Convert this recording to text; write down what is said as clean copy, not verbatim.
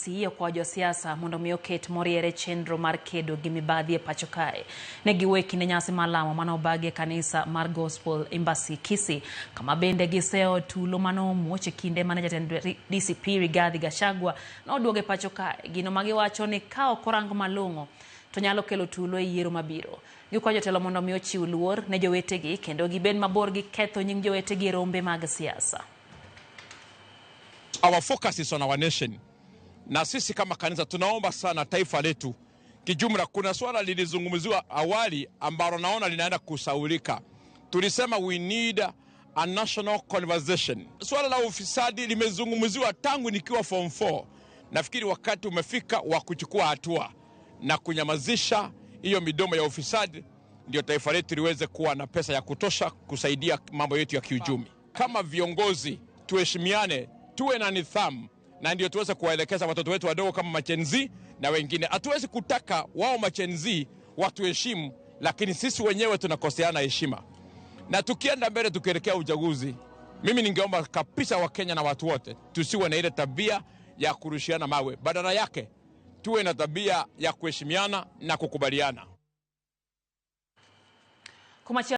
IEBC okwayo josiasa mondo mi oket moriere chenro mar kedo gi mibadhi e pacho kae. Ne giwuoyo e kinde nyasi mar lamo mane obagi e kanisa mar Gospel Embassy Kisii, kama bende giseyo tulo mane omuoch e kinde mane jatend DCP Rigathi Gachagua noduogo e pacho kae. Gino ma giwacho ni ka ok orang malong'o to nyalo kelo tulo e yiero mabiro. Gikwayo jotelo mondo mi ochiw luor ne jowetegi kendo gibed mabor gi ketho nying jowetegi e rombe mag siasa. Our focus is on our nation, na sisi kama kanisa tunaomba sana taifa letu kijumla. Kuna swala lilizungumziwa awali ambalo naona linaenda kusaulika. Tulisema we need a national conversation. Swala la ufisadi limezungumziwa tangu nikiwa form 4. Nafikiri wakati umefika wa kuchukua hatua na kunyamazisha hiyo midomo ya ufisadi, ndio taifa letu liweze kuwa na pesa ya kutosha kusaidia mambo yetu ya kiuchumi. Kama viongozi tuheshimiane, tuwe na nidhamu, na ndio tuweze kuwaelekeza watoto wetu wadogo kama ma-Gen Z na wengine. Hatuwezi kutaka wao ma-Gen Z watuheshimu, lakini sisi wenyewe tunakoseana heshima. Na tukienda mbele tukielekea uchaguzi, mimi ningeomba kabisa Wakenya na watu wote tusiwe na ile tabia ya kurushiana mawe, badala yake tuwe na tabia ya kuheshimiana na kukubaliana. Kumachielo.